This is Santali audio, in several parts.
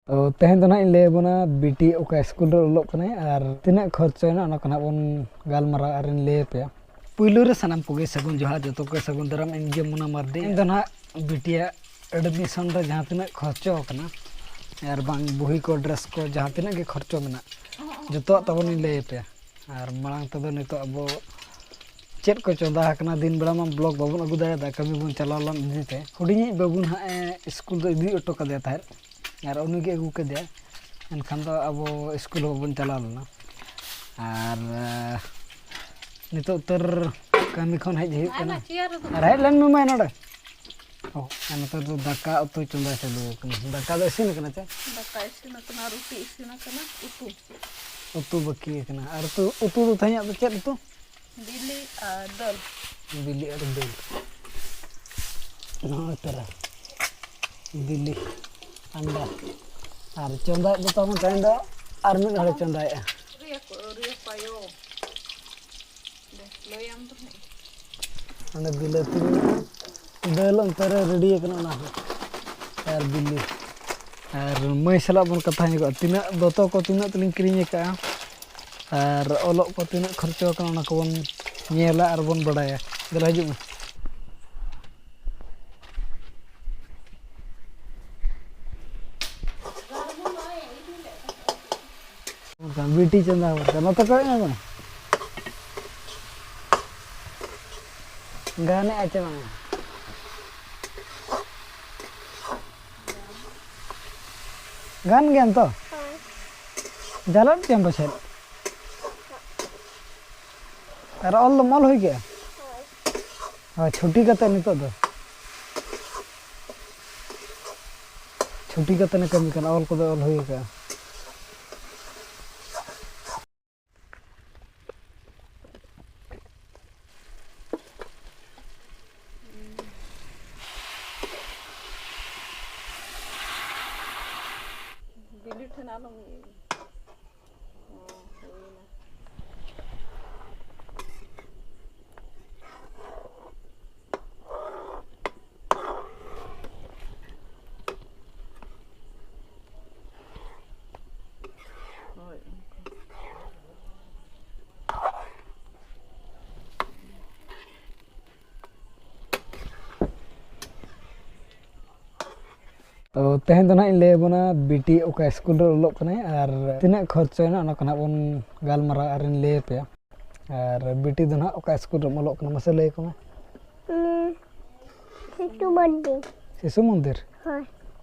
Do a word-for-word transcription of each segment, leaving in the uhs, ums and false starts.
ᱛᱚ, ᱛᱮᱦᱮᱧ ᱫᱚ ᱱᱟᱦᱟᱜ ᱤᱧ ᱞᱟᱹᱭ ᱟᱵᱚᱱᱟ ᱵᱤᱴᱤ ᱚᱠᱟ ᱥᱠᱩᱞ ᱨᱮ ᱚᱞᱚᱜ ᱠᱟᱱᱟᱭ ᱟᱨ ᱛᱤᱱᱟᱹᱜ ᱠᱷᱚᱨᱪᱟᱭᱮᱱᱟ, ᱚᱱᱟ ᱠᱚ ᱱᱟᱦᱟᱜ ᱵᱚᱱ ᱜᱟᱞᱢᱟᱨᱟᱣᱟ ᱟᱨᱤᱧ ᱞᱟᱹᱭ ᱟᱯᱮᱭᱟ᱾ ᱯᱩᱭᱞᱩ ᱨᱮ ᱥᱟᱱᱟᱢ ᱠᱚᱜᱮ ᱥᱟᱹᱜᱩᱱ ᱡᱚᱦᱟᱨ, ᱡᱚᱛᱚ ᱠᱚᱜᱮ ᱥᱟᱹᱜᱩᱱ ᱫᱟᱨᱟᱢ᱾ ᱤᱧ ᱜᱮ ᱢᱩᱱᱟ ᱢᱟᱨᱰᱤ᱾ ᱤᱧ ᱫᱚ ᱱᱟᱦᱟᱜ ᱵᱤᱴᱤᱭᱟᱜ ᱮᱰᱢᱤᱥᱚᱱ ᱨᱮ ᱡᱟᱦᱟᱸ ᱛᱤᱱᱟᱹᱜ ᱠᱷᱚᱨᱪᱚ ᱟᱠᱟᱱᱟ ᱟᱨ ᱵᱟᱝ ᱵᱩᱦᱤ ᱠᱚ, ᱰᱨᱮᱥ ᱠᱚ, ᱡᱟᱦᱟᱸ ᱛᱤᱱᱟᱹᱜ ᱜᱮ ᱠᱷᱚᱨᱪᱚ ᱢᱮᱱᱟᱜ, ᱡᱚᱛᱚᱣᱟᱜ ᱛᱟᱵᱚᱱ ᱤᱧ ᱞᱟᱹᱭ ᱟᱯᱮᱭᱟ᱾ ᱟᱨ ᱢᱟᱲᱟᱝ ᱛᱮᱫᱚ ᱱᱤᱛᱚᱜ ᱟᱵᱚ ᱪᱮᱫ ᱠᱚ ᱪᱚᱸᱫᱟ ᱟᱠᱟᱱᱟ, ᱫᱤᱱ ᱵᱮᱲᱟ ᱢᱟ ᱵᱞᱚᱜ ᱵᱟᱵᱚᱱ ᱟᱹᱜᱩ ᱫᱟᱲᱮᱭᱟᱫᱟ, ᱠᱟᱹᱢᱤ ᱵᱚᱱ ᱪᱟᱞᱟᱣ ᱞᱮᱱ ᱤᱫᱤᱛᱮ᱾ ᱦᱩᱰᱤᱧᱤᱡ ᱵᱟᱹᱵᱩ ᱱᱟᱦᱟᱜ ᱮ ᱥᱠᱩᱞ ᱫᱚ ᱤᱫᱤ ᱦᱚᱴᱚ ᱠᱟᱫᱮᱭᱟ ᱛᱟᱦᱮᱸᱫ, ᱟᱨ ᱩᱱᱤ ᱜᱮ ᱟᱹᱜᱩ ᱠᱮᱫᱮᱭᱟ᱾ ᱮᱱᱠᱷᱟᱱ ᱫᱚ ᱟᱵᱚ ᱥᱠᱩᱞ ᱦᱚᱸ ᱵᱟᱵᱚᱱ ᱪᱟᱞᱟᱣ ᱞᱮᱱᱟ᱾ ᱟᱨ ᱱᱤᱛᱚᱜ ᱩᱛᱟᱹᱨ ᱠᱟᱹᱢᱤ ᱠᱷᱚᱱ ᱦᱮᱡ ᱦᱩᱭᱩᱜ ᱠᱟᱱᱟ᱾ ᱟᱨ ᱦᱮᱡ ᱞᱮᱱ ᱢᱮ ᱢᱟᱹᱭ ᱱᱚᱰᱮ᱾ ᱚ, ᱟᱨ ᱱᱚᱛᱮ ᱫᱚ ᱫᱟᱠᱟ ᱩᱛᱩ ᱪᱚᱸᱫᱟ ᱪᱟᱹᱞᱩ ᱟᱠᱟᱱᱟ᱾ ᱫᱟᱠᱟ ᱫᱚ ᱤᱥᱤᱱ ᱟᱠᱟᱱᱟ ᱪᱮ? ᱫᱟᱠᱟ ᱤᱥᱤᱱ ᱟᱠᱟᱱᱟ, ᱨᱩᱴᱤ ᱤᱥᱤᱱ ᱟᱠᱟᱱᱟ, ᱩᱛᱩ᱾ ᱩᱛᱩ ᱵᱟᱹᱠᱤ ᱟᱠᱟᱱᱟ᱾ ᱟᱨ ᱩᱛᱩ, ᱩᱛᱩ ᱫᱚ ᱛᱮᱦᱮᱧᱟᱜ ᱫᱚ ᱪᱮᱫ ᱩᱛᱩ? ᱵᱤᱞᱤ ᱟᱨ ᱫᱟᱹᱞ᱾ ᱵᱤᱞᱤ ᱟᱨ ᱫᱟᱹᱞ᱾ ᱱᱚᱜᱼᱚᱭ ᱛᱚᱨᱟ ᱵᱤᱞᱤ, ᱟᱱᱰᱟ᱾ ᱟᱨ ᱪᱚᱸᱫᱟᱭᱮᱫ ᱫᱚ ᱛᱟᱵᱚᱱ ᱛᱮᱦᱮᱧ ᱫᱚ ᱟᱨ ᱢᱤᱫ ᱦᱚᱲᱮ ᱪᱚᱸᱫᱟᱭᱮᱫᱼᱟ᱾ ᱟᱹᱣᱨᱤᱭᱟ ᱠᱚ, ᱟᱹᱣᱨᱤᱭᱟ ᱯᱟᱭᱚ᱾ ᱫᱮ, ᱞᱟᱹᱭᱟᱢ ᱫᱚ ᱦᱟᱸᱜ᱾ ᱚᱸᱰᱮ ᱵᱤᱞᱟᱹᱛᱤ ᱢᱮᱱᱟᱜᱼᱟ, ᱫᱟᱹᱞ ᱚᱱᱛᱮ ᱨᱮ ᱨᱮᱰᱤ ᱟᱠᱟᱱᱟ, ᱚᱱᱟ ᱦᱚᱸ᱾ ᱟᱨ ᱵᱤᱞᱤ᱾ ᱟᱨ ᱢᱟᱹᱭ ᱥᱟᱞᱟᱜ ᱵᱚᱱ ᱠᱟᱛᱷᱟ ᱧᱚᱜᱚᱜᱼᱟ, ᱛᱤᱱᱟᱹᱜ ᱫᱚᱛᱚ ᱠᱚ ᱛᱤᱱᱟᱹᱜ ᱛᱮᱞᱤᱧ ᱠᱤᱨᱤᱧ ᱟᱠᱟᱫᱼᱟ, ᱟᱨ ᱚᱞᱚᱜ ᱠᱚ ᱛᱤᱱᱟᱹᱜ ᱠᱷᱚᱨᱪᱚ ᱟᱠᱟᱱᱟ, ᱚᱱᱟ ᱠᱚᱵᱚᱱ ᱧᱮᱞᱟ ᱟᱨ ᱵᱚᱱ ᱵᱟᱲᱟᱭᱟ᱾ ᱫᱮᱞᱟ ᱦᱤᱡᱩᱜ ᱢᱮ᱾ ᱵᱤᱴᱤ ᱪᱚᱸᱫᱟ ᱵᱚᱨᱠᱟ ᱱᱚᱛᱮ ᱠᱚᱭᱚᱜ ᱢᱮ ᱢᱟ᱾ ᱜᱟᱱᱮᱜᱼᱟ ᱪᱮ ᱵᱟᱝᱟ? ᱜᱟᱱ ᱜᱮᱭᱟᱢ ᱛᱚ? ᱦᱳᱭ᱾ ᱡᱟᱞᱟᱫ ᱜᱮᱭᱟᱢ ᱯᱟᱪᱮᱫ? ᱟᱨ ᱚᱞ ᱫᱚᱢ ᱚᱞ ᱦᱩᱭ ᱠᱮᱜᱼᱟ? ᱦᱳᱭ᱾ ᱦᱳᱭ, ᱪᱷᱩᱴᱤ ᱠᱟᱛᱮ ᱱᱤᱛᱚᱜ ᱫᱚ᱾ ᱪᱷᱩᱴᱤ ᱠᱟᱛᱮ ᱮ ᱠᱟᱹᱢᱤ ᱠᱟᱱᱟ, ᱚᱞ ᱠᱚᱫᱚ ᱚᱞ ᱦᱩᱭ ᱟᱠᱟᱜᱼᱟ᱾ ᱵᱤᱞᱤ ᱴᱷᱮᱱ ᱟᱞᱚᱢ ᱤᱭᱟᱹᱭᱟ᱾ ᱦᱮᱸ, ᱦᱩᱭᱱᱟ᱾ ᱛᱚ ᱛᱮᱦᱮᱧ ᱫᱚ ᱱᱟᱦᱟᱜ ᱤᱧ ᱞᱟᱹᱭ ᱟᱵᱚᱱᱟ ᱵᱤᱴᱤ ᱚᱠᱟ ᱥᱠᱩᱞ ᱨᱮ ᱚᱞᱚᱜ ᱠᱟᱱᱟᱭ ᱟᱨ ᱛᱤᱱᱟᱹᱜ ᱠᱷᱚᱨᱪᱟᱭᱮᱱᱟ, ᱚᱱᱟ ᱠᱚ ᱱᱟᱦᱟᱜ ᱵᱚᱱ ᱜᱟᱞᱢᱟᱨᱟᱣᱟ ᱟᱨᱤᱧ ᱞᱟᱹᱭ ᱟᱯᱮᱭᱟ᱾ ᱟᱨ ᱵᱤᱴᱤ ᱫᱚ ᱱᱟᱦᱟᱜ ᱚᱠᱟ ᱥᱠᱩᱞ ᱨᱮᱢ ᱚᱞᱚᱜ ᱠᱟᱱᱟ, ᱢᱟᱥᱮ ᱞᱟᱹᱭ ᱟᱠᱚ ᱢᱮ᱾ ᱩᱸ, ᱥᱤᱥᱩ ᱢᱚᱱᱫᱤᱨ᱾ ᱥᱤᱥᱩ ᱢᱚᱱᱫᱤᱨ? ᱦᱳᱭ᱾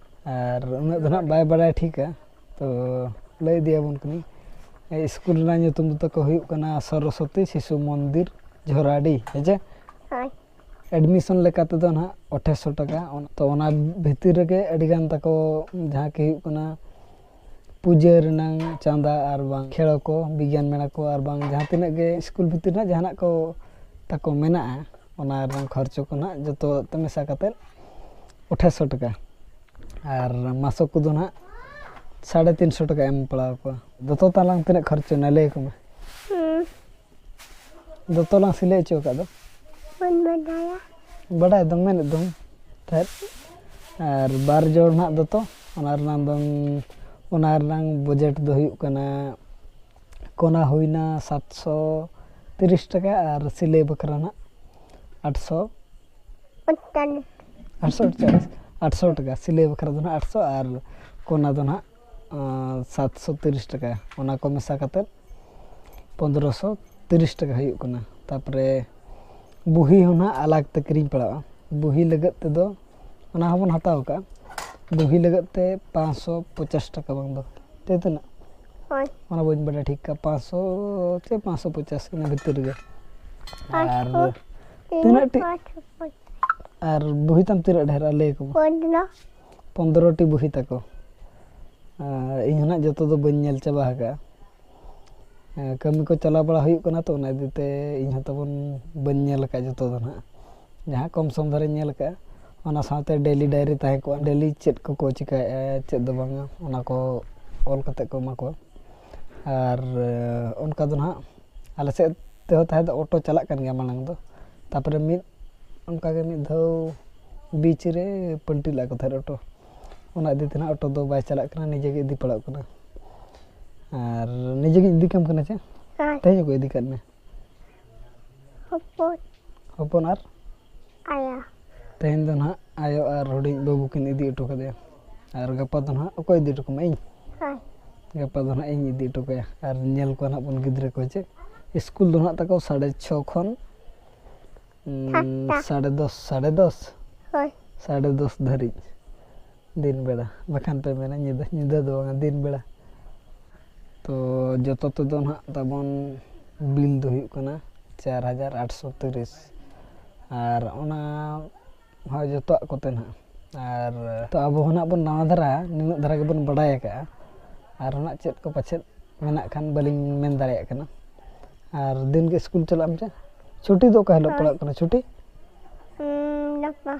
ᱟᱨ ᱩᱱᱟᱹᱜ ᱫᱚ ᱱᱟᱦᱟᱜ ᱵᱟᱭ ᱵᱟᱲᱟᱭ ᱴᱷᱤᱠᱟ, ᱛᱚ ᱞᱟᱹᱭ ᱤᱫᱤᱭᱟᱵᱚᱱ ᱠᱟᱹᱱᱟᱹᱧ᱾ ᱮ, ᱥᱠᱩᱞ ᱨᱮᱱᱟᱜ ᱧᱩᱛᱩᱢ ᱫᱚ ᱛᱟᱠᱚ ᱦᱩᱭᱩᱜ ᱠᱟᱱᱟ ᱥᱚᱨᱚᱥᱚᱛᱤ ᱥᱤᱥᱩ ᱢᱚᱱᱫᱤᱨ ᱡᱷᱚᱨᱟᱰᱤ, ᱦᱮᱸ ᱪᱮ? ᱦᱳᱭ᱾ ᱮᱰᱢᱤᱥᱚᱱ ᱞᱮᱠᱟ ᱛᱮᱫᱚ ᱱᱟᱦᱟᱜ ᱟᱴᱷᱮᱨᱚᱥᱚ ᱴᱟᱠᱟ᱾ ᱚᱱ-, ᱛᱚ ᱚᱱᱟ ᱵᱷᱤᱛᱤᱨ ᱨᱮᱜᱮ ᱟᱹᱰᱤᱜᱟᱱ ᱛᱟᱠᱚ ᱡᱟᱦᱟᱸ ᱠᱤ ᱦᱩᱭᱩᱜ ᱠᱟᱱᱟ ᱯᱩᱡᱟᱹ ᱨᱮᱱᱟᱝ ᱪᱟᱸᱫᱟ ᱟᱨ ᱵᱟᱝ ᱠᱷᱮᱲᱚ ᱠᱚ, ᱵᱤᱜᱽᱜᱟᱱ ᱢᱮᱞᱟ ᱠᱚ ᱟᱨ ᱵᱟᱝ ᱡᱟᱦᱟᱸ ᱛᱤᱱᱟᱹᱜ ᱜᱮ ᱥᱠᱩᱞ ᱵᱷᱤᱛᱤᱨ ᱨᱮᱱᱟᱜ ᱡᱟᱦᱟᱱᱟᱜ ᱠᱚ ᱛᱟᱠᱚ ᱢᱮᱱᱟᱜᱼᱟ, ᱚᱱᱟ ᱨᱮᱱᱟᱜ ᱠᱷᱚᱨᱪᱚ ᱠᱚ ᱱᱟᱦᱟᱜ ᱡᱚᱛᱚ ᱛᱮ ᱢᱮᱥᱟ ᱠᱟᱛᱮᱫ ᱟᱴᱷᱮᱨᱚᱥᱚ ᱴᱟᱠᱟ᱾ ᱟᱨ ᱢᱟᱥᱚᱠ ᱠᱚᱫᱚ ᱱᱟᱦᱟᱜ ᱥᱟᱲᱮ ᱛᱤᱱᱥᱚ ᱴᱟᱠᱟ ᱮᱢ ᱯᱟᱲᱟᱣ ᱠᱚᱣᱟ᱾ ᱫᱚᱛᱚ ᱛᱟᱞᱟᱝ ᱛᱤᱱᱟᱹᱜ ᱠᱷᱚᱨᱪᱚ ᱮᱱᱟ, ᱞᱟᱹᱭ ᱟᱠᱚ ᱢᱮ᱾ ᱦᱩᱸ᱾ ᱫᱚᱛᱚ ᱞᱟᱝ ᱥᱤᱞᱟᱹᱭ ᱦᱚᱪᱚ ᱟᱠᱟᱫ ᱫᱚ᱾ ᱵᱟᱹᱧ ᱵᱟᱰᱟᱭᱟ᱾ ᱵᱟᱰᱟᱭ ᱫᱚᱢ ᱢᱮᱱᱮᱫ ᱫᱚᱢ ᱛᱟᱦᱮᱸᱫ᱾ ᱟᱨ ᱵᱟᱨ ᱡᱳᱲ ᱱᱟᱦᱟᱜ ᱫᱚᱛᱚ, ᱚᱱᱟ ᱨᱮᱱᱟᱝ ᱫᱚ, ᱚᱱᱟ ᱨᱮᱱᱟᱝ ᱵᱟᱡᱮᱴ ᱫᱚ ᱦᱩᱭᱩᱜ ᱠᱟᱱᱟ, ᱠᱚᱱᱟ ᱦᱩᱭᱱᱟ ᱥᱟᱛᱥᱚ ᱛᱤᱨᱤᱥ ᱴᱟᱠᱟ ᱟᱨ ᱥᱤᱞᱟᱹᱭ ᱵᱟᱠᱷᱨᱟ ᱱᱟᱦᱟᱜ ᱟᱴᱥᱚ᱾ ᱟᱴᱥᱚ ᱟᱴᱪᱟᱞᱤᱥ᱾ ᱟᱴᱥᱚ ᱟᱴᱪᱟᱞᱤᱥ, ᱟᱴᱥᱚ ᱴᱟᱠᱟ᱾ ᱥᱤᱞᱟᱹᱭ ᱵᱟᱠᱷᱨᱟ ᱫᱚ ᱱᱟᱦᱟᱜ ᱟᱴᱥᱚ ᱟᱨ ᱠᱚᱱᱟ ᱫᱚ ᱱᱟᱦᱟᱜ, ᱟᱸ, ᱥᱟᱛᱥᱚ ᱛᱤᱨᱤᱥ ᱴᱟᱠᱟ᱾ ᱚᱱᱟ ᱠᱚ ᱢᱮᱥᱟ ᱠᱟᱛᱮᱫ ᱯᱚᱱᱫᱽᱨᱚᱥᱚ ᱛᱤᱨᱤᱥ ᱴᱟᱠᱟ ᱦᱩᱭᱩᱜ ᱠᱟᱱᱟ᱾ ᱛᱟᱨᱯᱚᱨᱮ ᱵᱩᱦᱤ ᱦᱚᱸ ᱱᱟᱦᱟᱜ ᱟᱞᱟᱜᱽ ᱛᱮ ᱠᱤᱨᱤᱧ ᱯᱟᱲᱟᱜᱼᱟ᱾ ᱵᱩᱦᱤ ᱞᱟᱹᱜᱤᱫ ᱛᱮᱫᱚ ᱚᱱᱟ ᱦᱚᱸᱵᱚᱱ ᱦᱟᱛᱟᱣ ᱠᱟᱜᱼᱟ᱾ ᱵᱩᱦᱤ ᱞᱟᱹᱜᱤᱫ ᱛᱮ ᱯᱟᱸᱪᱥᱚ ᱯᱚᱪᱟᱥ ᱴᱟᱠᱟ ᱵᱟᱝ ᱫᱚ᱾ ᱛᱮ ᱛᱤᱱᱟᱹᱜ? ᱦᱳᱭ᱾ ᱚᱱᱟ ᱵᱟᱹᱧ ᱵᱟᱰᱟᱭ ᱴᱷᱤᱠ ᱠᱟᱜᱼᱟ᱾ ᱯᱟᱸᱪᱥᱚ ᱪᱮ ᱯᱟᱸᱪᱥᱚ ᱯᱚᱪᱟᱥ, ᱤᱱᱟᱹ ᱵᱷᱤᱛᱤᱨ ᱨᱮᱜᱮ᱾ ᱟᱨ ᱯᱟᱸᱪᱥᱚ ᱛᱤᱱᱟᱹᱜ ᱴᱤ-, ᱯᱟᱸᱪᱥᱚ ᱯᱚᱪᱟᱥ᱾ ᱟᱨ ᱵᱩᱦᱤ ᱛᱟᱢ ᱛᱤᱱᱟᱹᱜ ᱰᱷᱮᱨ? ᱟᱨ ᱞᱟᱹᱭ ᱟᱠᱚ ᱢᱮ᱾ ᱯᱚᱱᱫᱽᱨᱚ᱾ ᱯᱚᱱᱫᱽᱨᱚ ᱴᱤ ᱵᱩᱦᱤ ᱛᱟᱠᱚ᱾ ᱟᱨ ᱤᱧ ᱦᱚᱸ ᱱᱟᱜ ᱡᱚᱛᱚ ᱫᱚ ᱵᱟᱹᱧ ᱧᱮᱞ ᱪᱟᱵᱟ ᱟᱠᱟᱫᱼᱟ᱾ ᱮᱸ, ᱠᱟᱹᱢᱤ ᱠᱚ ᱪᱟᱞᱟᱣ ᱵᱟᱲᱟ ᱦᱩᱭᱩᱜ ᱠᱟᱱᱟ ᱛᱚ, ᱚᱱᱟ ᱤᱫᱤ ᱛᱮ ᱤᱧ ᱦᱚᱸ ᱛᱟᱵᱚᱱ ᱵᱟᱹᱧ ᱧᱮᱞ ᱟᱠᱟᱫ ᱡᱚᱛᱚ ᱫᱚ ᱱᱟᱦᱟᱜ᱾ ᱡᱟᱦᱟᱸ ᱠᱚᱢ ᱥᱚᱢ ᱫᱷᱟᱨᱟᱧ ᱧᱮᱞ ᱟᱠᱟᱫᱼᱟ, ᱚᱱᱟ ᱥᱟᱶᱛᱮ ᱰᱮᱞᱤ ᱰᱟᱭᱨᱤ ᱛᱟᱦᱮᱸ ᱠᱚᱜᱼᱟ, ᱰᱮᱞᱤ ᱪᱮᱫ ᱠᱚᱠᱚ ᱪᱤᱠᱟᱹᱭᱮᱫᱼᱟ, ᱪᱮᱫ ᱫᱚ ᱵᱟᱝᱟ, ᱚᱱᱟ ᱠᱚ ᱚᱞ ᱠᱟᱛᱮ ᱠᱚ ᱮᱢᱟ ᱠᱚᱣᱟ᱾ ᱟᱨ, ᱮᱸ, ᱚᱱᱠᱟ ᱫᱚ ᱱᱟᱦᱟᱜ ᱟᱞᱮ ᱥᱮᱫ ᱛᱮᱦᱚᱸ ᱛᱟᱦᱮᱸ ᱫᱚ ᱚᱴᱳ ᱪᱟᱞᱟᱜ ᱠᱟᱱ ᱜᱮᱭᱟ ᱢᱟᱲᱟᱝ ᱫᱚ᱾ ᱛᱟᱨᱯᱚᱨᱮ ᱢᱤᱫ, ᱚᱱᱠᱟ ᱜᱮ ᱢᱤᱫ ᱫᱷᱟᱣ ᱵᱤᱪ ᱨᱮ ᱯᱟᱞᱴᱤ ᱞᱮᱫᱼᱟ ᱠᱚ ᱛᱟᱦᱮᱸᱫ ᱚᱴᱳ᱾ ᱚᱱᱟ ᱤᱫᱤ ᱛᱮ ᱱᱟᱦᱟᱜ ᱚᱴᱳ ᱫᱚ ᱵᱟᱭ ᱪᱟᱞᱟᱜ ᱠᱟᱱᱟ, ᱱᱤᱡᱮ ᱜᱮ ᱤᱫᱤ ᱯᱟᱲᱟᱜ ᱠᱟᱱᱟ᱾ ᱟᱨ ᱱᱤᱡᱮ ᱜᱤᱧ ᱤᱫᱤ ᱠᱟᱢ ᱠᱟᱱᱟ ᱪᱮ? ᱦᱮᱸ᱾ ᱛᱮᱦᱮᱧ ᱚᱠᱚᱭ ᱤᱫᱤ ᱠᱟᱫ ᱢᱮ? ᱦᱚᱯᱚᱱ᱾ ᱦᱚᱯᱚᱱ ᱟᱨ? ᱟᱭᱳ᱾ ᱛᱮᱦᱮᱧ ᱫᱚ ᱱᱟᱦᱟᱜ ᱟᱭᱳ ᱟᱨ ᱦᱩᱰᱤᱧ ᱵᱟᱹᱵᱩ ᱠᱤᱱ ᱤᱫᱤ ᱦᱚᱴᱚ ᱠᱟᱫᱮᱭᱟ᱾ ᱟᱨ ᱜᱟᱯᱟ ᱫᱚ ᱱᱟᱦᱟᱜ ᱚᱠᱚᱭ ᱤᱫᱤ ᱦᱚᱴᱚ ᱠᱟᱢᱟ? ᱤᱧ᱾ ᱦᱳᱭ᱾ ᱜᱟᱯᱟ ᱫᱚ ᱱᱟᱦᱟᱜ ᱤᱧ ᱤᱫᱤ ᱦᱚᱴᱚ ᱠᱟᱭᱟ᱾ ᱟᱨ ᱧᱮᱞ ᱠᱚᱣᱟ ᱱᱟᱦᱟᱜ ᱵᱚᱱ ᱜᱤᱫᱽᱨᱟᱹ ᱠᱚ ᱪᱮᱫ ᱥᱠᱩᱞ ᱫᱚ ᱱᱟᱦᱟᱜ ᱛᱟᱠᱚ ᱥᱟᱲᱮ ᱪᱷᱚ ᱠᱷᱚᱱ, ᱩᱸ, ᱥᱟᱛᱴᱟ᱾ ᱥᱟᱲᱮ ᱫᱚᱥ, ᱥᱟᱲᱮ ᱫᱚᱥ᱾ ᱦᱳᱭ᱾ ᱥᱟᱲᱮ ᱫᱚᱥ ᱫᱷᱟᱹᱨᱤᱡ ᱫᱤᱱ ᱵᱮᱲᱟ, ᱵᱟᱠᱷᱟᱱ ᱯᱮ ᱢᱮᱱᱟ ᱧᱤᱫᱟᱹ, ᱧᱤᱫᱟᱹ ᱫᱚ ᱵᱟᱝᱟ, ᱫᱤᱱ ᱵᱮᱲᱟ᱾ ᱛᱚ ᱡᱚᱛᱚ ᱛᱮᱫᱚ ᱱᱟᱦᱟᱜ ᱛᱟᱵᱚᱱ ᱵᱤᱞ ᱫᱚ ᱦᱩᱭᱩᱜ ᱠᱟᱱᱟ ᱪᱟᱨ ᱦᱟᱡᱟᱨ ᱟᱴᱥᱚ ᱛᱤᱨᱤᱥ, ᱟᱨ ᱚᱱᱟ ᱦᱳᱭ, ᱡᱚᱛᱚᱣᱟᱜ ᱠᱚᱛᱮ ᱱᱟᱦᱟᱜ᱾ ᱟᱨ ᱛᱚ ᱟᱵᱚ ᱦᱚᱸ ᱱᱟᱦᱟᱜ ᱵᱚᱱ ᱱᱟᱣᱟ ᱫᱷᱟᱨᱟ, ᱱᱤᱱᱟᱹᱜ ᱫᱷᱟᱨᱟ ᱜᱮᱵᱚᱱ ᱵᱟᱰᱟᱭ ᱟᱠᱟᱜᱼᱟ᱾ ᱟᱨ ᱱᱟᱦᱟᱜ ᱪᱮᱫ ᱠᱚ ᱯᱟᱪᱮᱫ ᱢᱮᱱᱟᱜ ᱠᱷᱟᱱ ᱵᱟᱹᱞᱤᱧ ᱢᱮᱱ ᱫᱟᱲᱮᱭᱟᱜ ᱠᱟᱱᱟ᱾ ᱟᱨ ᱫᱤᱱ ᱜᱮ ᱥᱠᱩᱞ ᱪᱟᱞᱟᱜ ᱟᱢ ᱪᱮ? ᱪᱷᱩᱴᱤ ᱫᱚ ᱚᱠᱟ ᱦᱤᱞᱳᱜ ᱦᱳᱭ᱾ ᱯᱟᱲᱟᱜ ᱠᱟᱱᱟ? ᱪᱷᱩᱴᱤ? ᱦᱩᱸ, ᱜᱟᱯᱟ᱾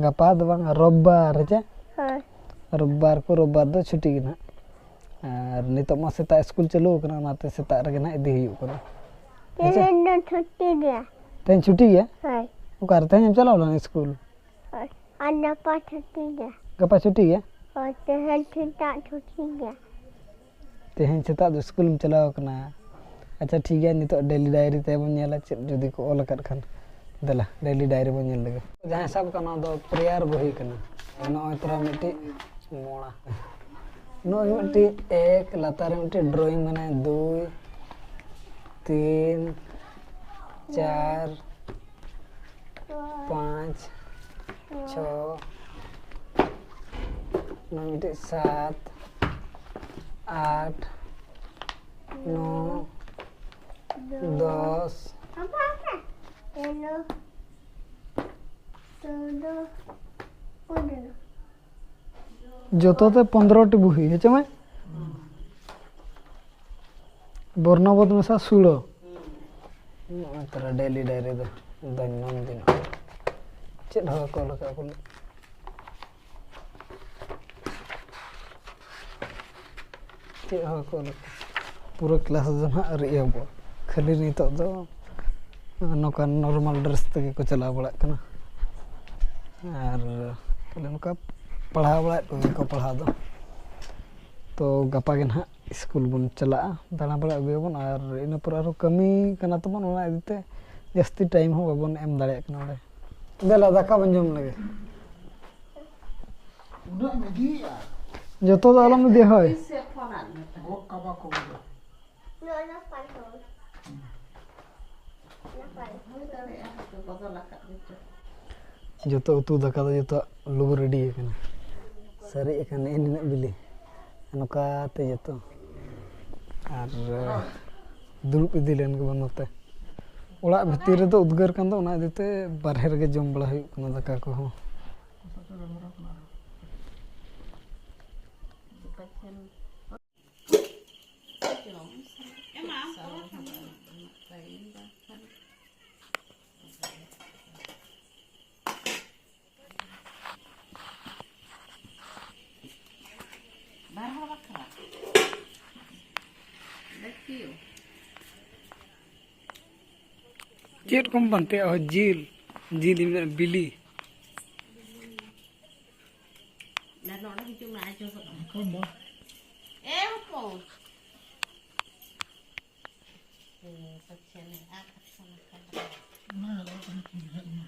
ᱜᱟᱯᱟ ᱫᱚ ᱵᱟᱝ, ᱨᱳᱵᱵᱟᱨ ᱦᱮᱸ ᱪᱮ? ᱦᱳᱭ᱾ ᱨᱳᱵᱵᱟᱨ ᱠᱚ, ᱨᱳᱵᱵᱟᱨ ᱫᱚ ᱪᱷᱩᱴᱤ ᱜᱮ ᱱᱟᱦᱟᱜ᱾ ᱟᱨ ᱱᱤᱛᱚᱜ ᱢᱟ ᱥᱮᱛᱟᱜ ᱥᱠᱩᱞ ᱪᱟᱹᱞᱩ ᱟᱠᱟᱱᱟ, ᱚᱱᱟᱛᱮ ᱥᱮᱛᱟᱜ ᱨᱮᱜᱮ ᱱᱟᱦᱟᱜ ᱤᱫᱤ ᱦᱩᱭᱩᱜ ᱠᱟᱱᱟ᱾ ᱦᱮᱸ ᱪᱮ? ᱛᱮᱦᱮᱧ ᱫᱚ ᱪᱷᱩᱴᱤ ᱜᱮᱭᱟ᱾ ᱛᱮᱦᱮᱧ ᱪᱷᱩᱴᱤ ᱜᱮᱭᱟ? ᱦᱳᱭ᱾ ᱚᱠᱟᱨᱮ ᱛᱮᱦᱮᱧ ᱮᱢ ᱪᱟᱞᱟᱣ ᱞᱮᱱᱟ ᱥᱠᱩᱞ? ᱦᱳᱭ᱾ ᱟᱨ ᱜᱟᱯᱟ ᱪᱷᱩᱴᱤ ᱜᱮᱭᱟ᱾ ᱜᱟᱯᱟ ᱪᱷᱩᱴᱤ ᱜᱮᱭᱟ? ᱦᱳᱭ, ᱛᱮᱦᱮᱧ ᱥᱮᱛᱟᱜ ᱪᱷᱩᱴᱤ ᱜᱮᱭᱟ᱾ ᱛᱮᱦᱮᱧ ᱥᱮᱛᱟᱜ ᱫᱚ ᱥᱠᱩᱞᱮᱢ ᱪᱟᱞᱟᱣ ᱠᱟᱱᱟ᱾ ᱟᱪᱪᱷᱟ, ᱴᱷᱤᱠ ᱜᱮᱭᱟ, ᱱᱤᱛᱚᱜ ᱰᱮᱞᱤ ᱰᱟᱭᱨᱤ ᱛᱮᱵᱚᱱ ᱧᱮᱞᱟ ᱪᱮᱫ ᱡᱩᱫᱤ ᱠᱚ ᱚᱞ ᱟᱠᱟᱫ ᱠᱷᱟᱱ᱾ ᱫᱮᱞᱟ, ᱰᱮᱞᱤ ᱰᱟᱭᱨᱤ ᱵᱚᱱ ᱧᱮᱞ ᱞᱮᱜᱮ᱾ ᱡᱟᱦᱟᱸᱭ ᱥᱟᱵ ᱠᱟᱜ, ᱱᱚᱣᱟ ᱫᱚ ᱯᱨᱮᱭᱟᱨ ᱵᱚᱦᱤ ᱠᱟᱱᱟ᱾ ᱱᱚᱜᱼᱚᱭ ᱛᱚᱨᱟ ᱢᱤᱫᱴᱤᱡ ᱢᱚᱲᱟ, ᱱᱚᱜᱼᱚᱭ ᱢᱤᱫᱴᱤᱡ ᱮᱠ, ᱞᱟᱛᱟᱨ ᱨᱮ ᱢᱤᱫᱴᱤᱡ ᱰᱨᱚᱭᱤᱝ, ᱢᱟᱱᱮ ᱫᱩᱭ, ᱛᱤᱱ, ᱪᱟᱨ, ᱯᱟᱸᱪ, ᱪᱷᱚ, ᱱᱚᱣᱟ ᱢᱤᱫᱴᱤᱡ ᱥᱟᱛ, ᱟᱴ, ᱱᱚ, ᱫᱚᱥ, ᱡᱚᱛᱚ ᱛᱮ ᱯᱚᱱᱫᱽᱨᱚ ᱴᱤ ᱵᱩᱦᱤ, ᱦᱮᱸ ᱪᱮ ᱢᱟᱹᱭ? ᱵᱚᱨᱱᱚᱵᱳᱫᱷ ᱢᱮᱥᱟ ᱥᱩᱲᱟᱹ᱾ ᱱᱚᱜᱼᱚᱭ ᱛᱚᱨᱟ ᱰᱮᱞᱤ ᱰᱟᱭᱨᱤ ᱫᱚ ᱫᱚᱭᱱᱚᱱᱫᱤᱱ᱾ ᱪᱮᱫ ᱦᱚᱸ ᱵᱟᱠᱚ ᱚᱞ ᱟᱠᱟᱫ ᱵᱚᱞᱮ᱾ ᱪᱮᱫ ᱦᱚᱸ ᱵᱟᱠᱚ ᱚᱞ ᱟᱠᱟᱫ᱾ ᱯᱩᱨᱟᱹ ᱠᱞᱟᱥ ᱫᱚ ᱱᱟᱦᱟᱜ ᱟᱹᱣᱨᱤ ᱮᱦᱚᱵᱚᱜᱼᱟ᱾ ᱠᱷᱟᱹᱞᱤ ᱱᱤᱛᱚᱜ ᱫᱚ ᱱᱚᱝᱠᱟᱱ ᱱᱚᱨᱢᱟᱞ ᱰᱨᱮᱥ ᱛᱮᱜᱮ ᱠᱚ ᱪᱟᱞᱟᱣ ᱵᱟᱲᱟᱜ ᱠᱟᱱᱟ᱾ ᱟᱨ ᱠᱷᱟᱹᱞᱤ ᱱᱚᱝᱠᱟ ᱯᱟᱲᱦᱟᱣ ᱵᱟᱲᱟᱭᱮᱫ ᱠᱚᱜᱮ ᱠᱚ ᱯᱟᱲᱦᱟᱣ ᱫᱚ᱾ ᱛᱚ ᱜᱟᱯᱟ ᱜᱮ ᱱᱟᱦᱟᱜ ᱥᱠᱩᱞ ᱵᱚᱱ ᱪᱟᱞᱟᱜᱼᱟ, ᱫᱟᱬᱟ ᱵᱟᱲᱟ ᱟᱹᱜᱩᱭᱟᱵᱚᱱ, ᱟᱨ ᱤᱱᱟᱹ ᱯᱚᱨ ᱟᱨᱦᱚᱸ ᱠᱟᱹᱢᱤ ᱠᱟᱱᱟ ᱛᱟᱵᱚᱱ, ᱚᱱᱟ ᱤᱫᱤ ᱛᱮ ᱡᱟᱹᱥᱛᱤ ᱴᱟᱭᱤᱢ ᱦᱚᱸ ᱵᱟᱵᱚᱱ ᱮᱢ ᱫᱟᱲᱮᱭᱟᱜ ᱠᱟᱱᱟ ᱚᱸᱰᱮ᱾ ᱫᱮᱞᱟ, ᱫᱟᱠᱟ ᱵᱚᱱ ᱡᱚᱢ ᱞᱮᱜᱮ᱾ ᱩᱱᱟᱹᱜ ᱮᱢ ᱤᱫᱤᱭᱮᱫᱼᱟ? ᱡᱚᱛᱚ ᱫᱚ ᱟᱞᱚᱢ ᱤᱫᱤᱭᱟ, ᱦᱳᱭ᱾ ᱛᱤᱥ ᱥᱮ ᱯᱷᱳᱱ ᱟᱫ ᱢᱮ ᱛᱟᱦᱮᱸᱫ? ᱜᱚᱜ ᱠᱟᱵᱟ ᱠᱚ ᱵᱚᱞᱮ᱾ ᱱᱚᱣᱟ ᱱᱟᱯᱟᱭ ᱦᱚᱸ᱾ ᱱᱟᱯᱟᱭ᱾ ᱦᱩᱭ ᱫᱟᱲᱮᱭᱟᱜᱼᱟ, ᱦᱚᱭᱛᱳ ᱵᱚᱫᱚᱞ ᱟᱠᱟᱫ ᱜᱮᱪᱚ᱾ ᱡᱚᱛᱚ ᱩᱛᱩ ᱫᱟᱠᱟ ᱫᱚ ᱡᱚᱛᱚᱣᱟᱜ ᱞᱩ ᱨᱮᱰᱤ ᱟᱠᱟᱱᱟ, ᱥᱟᱨᱮᱡ ᱟᱠᱟᱱ ᱱᱮᱜᱼᱮ ᱱᱤᱱᱟᱹᱜ ᱵᱤᱞᱤ, ᱱᱚᱝᱠᱟᱛᱮ ᱡᱚᱛᱚ᱾ ᱟᱨ ᱫᱩᱲᱩᱵ ᱤᱫᱤ ᱞᱮᱱ ᱜᱮᱵᱚᱱ ᱱᱚᱛᱮ᱾ ᱚᱲᱟᱜ ᱵᱷᱤᱛᱤᱨ ᱨᱮᱫᱚ ᱩᱫᱽᱜᱟᱹᱨ ᱠᱟᱱ ᱫᱚ, ᱚᱱᱟ ᱤᱫᱤ ᱛᱮ ᱵᱟᱨᱦᱮ ᱨᱮᱜᱮ ᱡᱚᱢ ᱵᱟᱲᱟ ᱦᱩᱭᱩᱜ ᱠᱟᱱᱟ ᱫᱟᱠᱟ ᱠᱚᱦᱚᱸ᱾ ᱵᱟᱨ ᱦᱚᱲ ᱵᱟᱠᱷᱨᱟ᱾ ᱪᱮᱫ ᱠᱚᱢ ᱯᱟᱱᱛᱮᱭᱟ? ᱚ, ᱡᱤᱞ, ᱡᱤᱞ ᱤᱧ ᱢᱮᱱᱟ, ᱵᱤᱞᱤ᱾ ᱟᱨ ᱱᱚᱰᱮ ᱦᱤᱡᱩᱜ ᱢᱮ, ᱟᱡ ᱡᱚᱦᱚᱜ᱾ ᱮ ᱦᱚᱯᱚᱱ᱾ ᱮ, ᱯᱟᱪᱷᱮ ᱱᱮ, ᱟᱨ ᱠᱟᱛᱷᱟ ᱱᱟᱠᱷᱟ᱾ ᱚᱱᱟ ᱟᱞᱚ ᱛᱟᱦᱮᱸ ᱠᱷᱟᱱ ᱜᱮ ᱦᱟᱸᱜ ᱢᱟ᱾